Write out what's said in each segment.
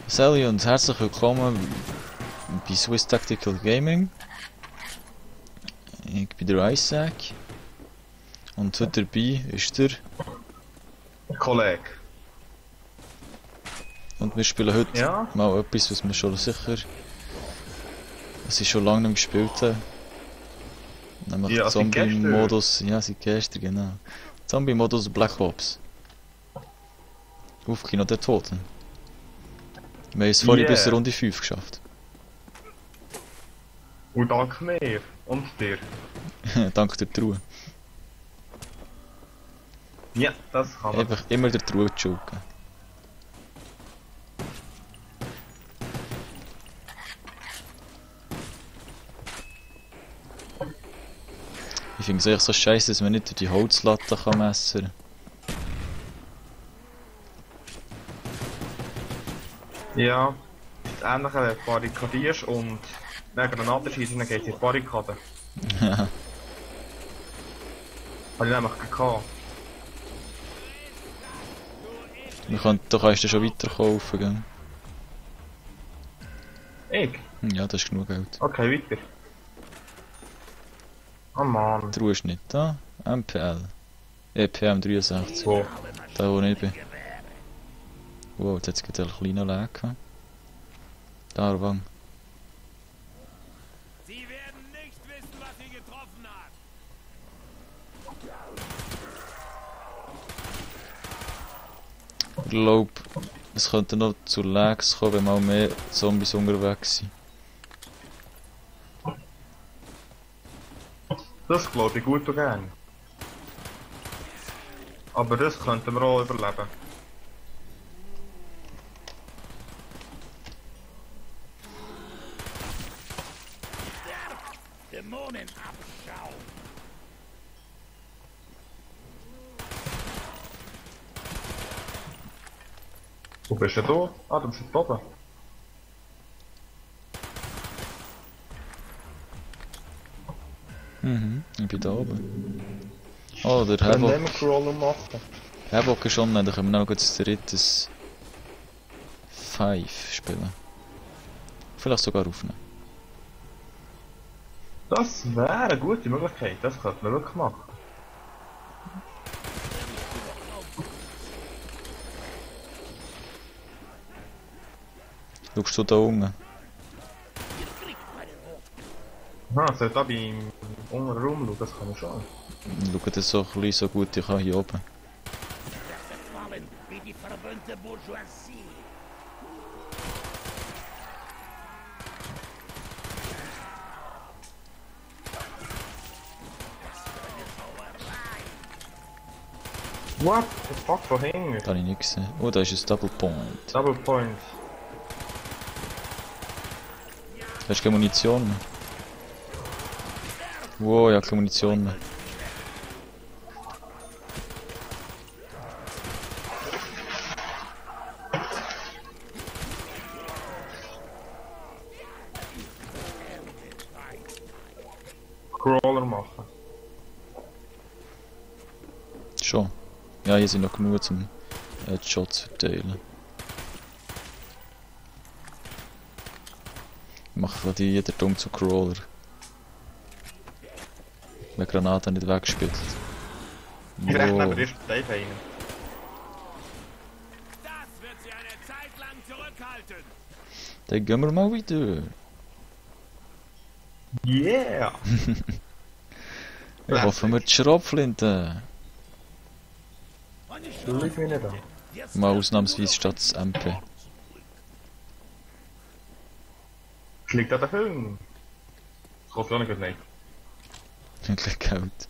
Sally und herzlich willkommen bei Swiss Tactical Gaming. Ich bin der Isaac und heute dabei ist der Kollege. Und wir spielen heute mal etwas, was wir schon sicher, was ich schon lange nicht gespielt habe. Nämlich Zombie-Modus, ja seit gestern, genau. Zombie-Modus Black Ops. Auf Kino der Toten. Wir haben es vorhin bis Runde 5 geschafft. Und dank mir. Und dir. Dank der Truhe. Ja, das kann man. Einfach immer der Truhe zu schulden. Ich finde es echt so scheiße, dass man nicht durch die Holzlatte messen kann. Ja, das Ähnliche, wenn du barrikadierst und dann Granaten schießen, dann geht es in die Barrikade. Ja. Habe ich nämlich gehabt. Du kannst ja schon weiter kaufen, gell? Ich? Ja, das ist genug Geld. Okay, weiter. Oh Mann. Die Ruhe ist nicht da. MPL. EPM 63. Wo? Da wo ich bin. Wow, jetzt hat es gerade einen kleinen Lag gehabt. Da, Wang. Sie werden nicht wissen, was sie getroffen hat. Ich glaube, es könnte noch zu Lags kommen, wenn mal mehr Zombies unterwegs sind. Das glaube ich gut und gern. Aber das könnten wir auch überleben. Dämonenabschau. Wo bist du da? Ah, du bist da oben. Ich bin da oben. Oh, der Können wir Havoc. Crawler machen? Havoc ist online, dann können wir noch das drittes 5 spielen. Vielleicht sogar aufnehmen. Das wäre eine gute Möglichkeit, das könnte man wirklich machen. Schaust du da unten? Aha, soll ich da beim unteren Raum schauen? Das kann ich schon. Schau das so ein bisschen so gut ich kann hier oben. Fallen wie die verwöhnte Bourgeoisie. What the fuck, von hinten? Da habe ich nicht gesehen. Oh, da ist ein Double Point. Double Point. Hast du keine Munition mehr? Wow, ja, keine Munition mehr. Crawler machen. Schon. Ja, hier sind noch genug zum Shots verteilen. Ich mache von dir jeder dumm zu Crawler. Wenn Granaten nicht wegspielt. Ich rechne Wow. aber erst Dave rein. Das wird sie eine Zeit lang zurückhalten. Dann gehen wir mal wieder. Yeah! Ich hoffe, wir die Schrotflinte. Du liegst mir nicht an. Mal ausnahmsweise statt das MP. Es liegt an der Hüng. Das kommt ja nicht nicht. Wirklich Geld.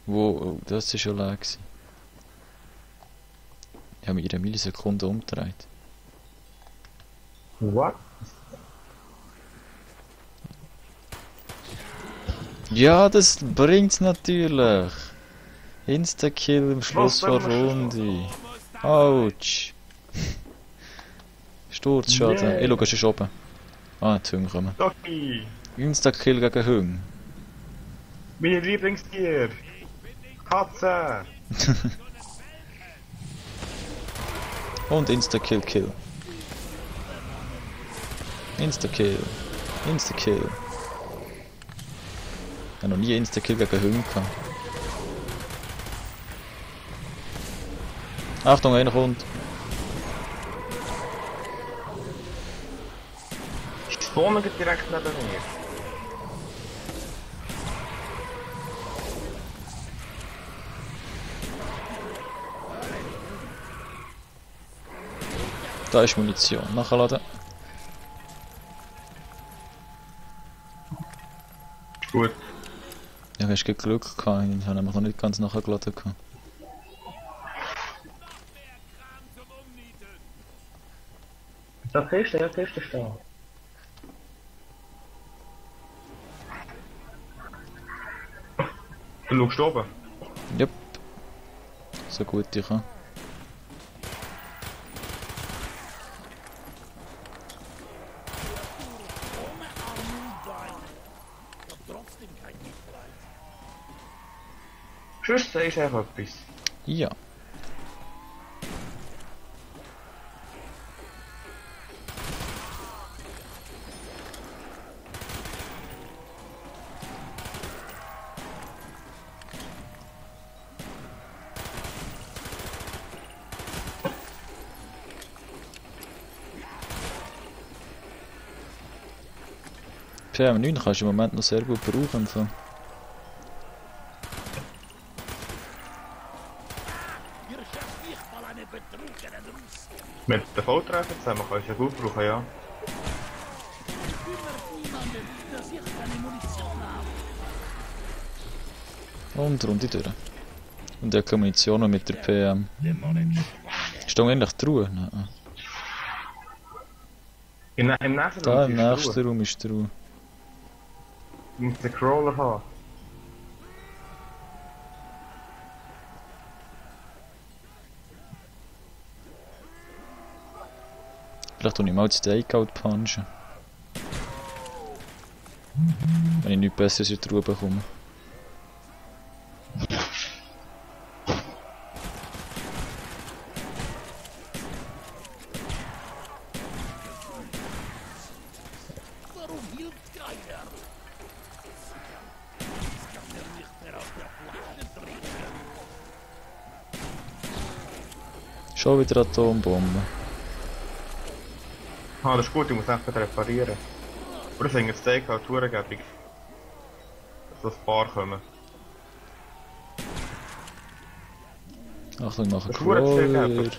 Wo, oh, das war schon leer gewesen. Ich habe mich in einer Millisekunde umgedreht. What? Ja, das bringt's natürlich. Insta-Kill im Schluss der Runde. Autsch. Sturzschaden. Yeah. Ich schaue, es ist oben. Ah, die Hunde kommen. Doggy! Insta-Kill gegen Hunde. Meine Lieblingstier! Katze! Und Insta-Kill, Kill. Insta-Kill. Insta-Kill. Ich habe noch nie Insta-Kill gegen Hunde gehabt. Achtung, einer kommt. Spawnen geht direkt neben mir. Da ist Munition. Nachladen. Gut. Ja, hast du Glück gehabt. Ich habe nämlich noch nicht ganz nachgeladen gehabt. Da Kiste, ja, Kiste stehen. Du schaust oben? Jupp. So gut ich kann. Sonst sagst du einfach etwas. Ja. PM9 kannst du im Moment noch sehr gut brauchen. Mit den Volltreffer zusammen kannst du ja gut brauchen, ja. Und Runde durch. Und die Munition mit der PM. Ist da eigentlich die Ruhe? Nein. Im nächsten Da im nächsten Raum ist die Ruhe. Du musst den Crawler haben. Vielleicht tue ich mal das Stakeout punchen. Wenn ich nichts Besseres in die Ruhe bekomme. Schon wieder Atombombe. Ah, das ist gut, ich muss einfach reparieren. Aber ich finde das Stakeout verdammt gäbig. Dass ein paar kommen. Achtung, ich mache einen Das ist verdammt Crawler.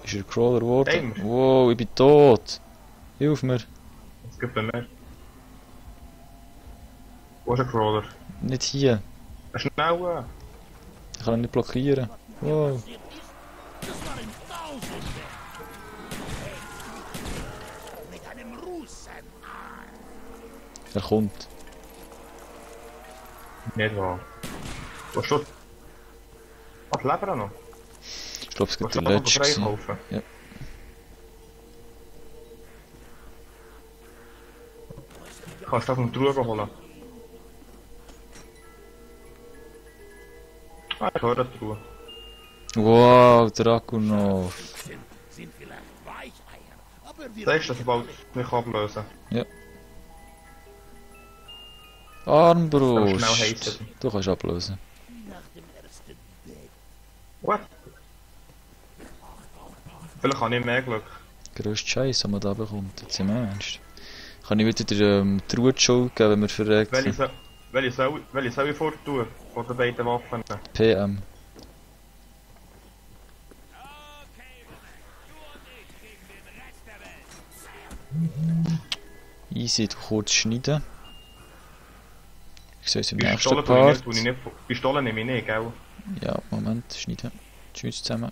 Ist er Crawler geworden? Hey. Wow, ich bin tot! Hilf mir! Es gibt mehr. Wo ist ein Crawler? Nicht hier! Schnell! Ich kann ihn nicht blockieren. Wow! Er kommt. Nicht wahr. Wo ist das? Was, lebt er noch? Ich glaube, es gibt der Willst du letzte. einfach gewesen. freikaufen? Ja. Kannst du das von der Truhe holen? Ah, ich höre die Truhe. Wow, Dragunov. Sind vielleicht Weicheier, aber wir Sagst du, dass ich bald mich ablösen Ja. kann? Armbrust. Schnell heissen. Du kannst ablösen. nach dem ersten Weg. What? Vielleicht habe ich mehr Glück. Grösste Scheiß, den man da bekommt. Jetzt im Ernst. Kann ich wieder die Ruhe die Schuld geben, wenn wir verreckt sind? Welche soll ich vortun? Von den beiden Waffen? PM. Easy, du kurz schneiden. Ich sehe es im nächsten Part. Pistole nehme ich nicht, gell? Ja, Moment, schneiden. Tschüss zusammen.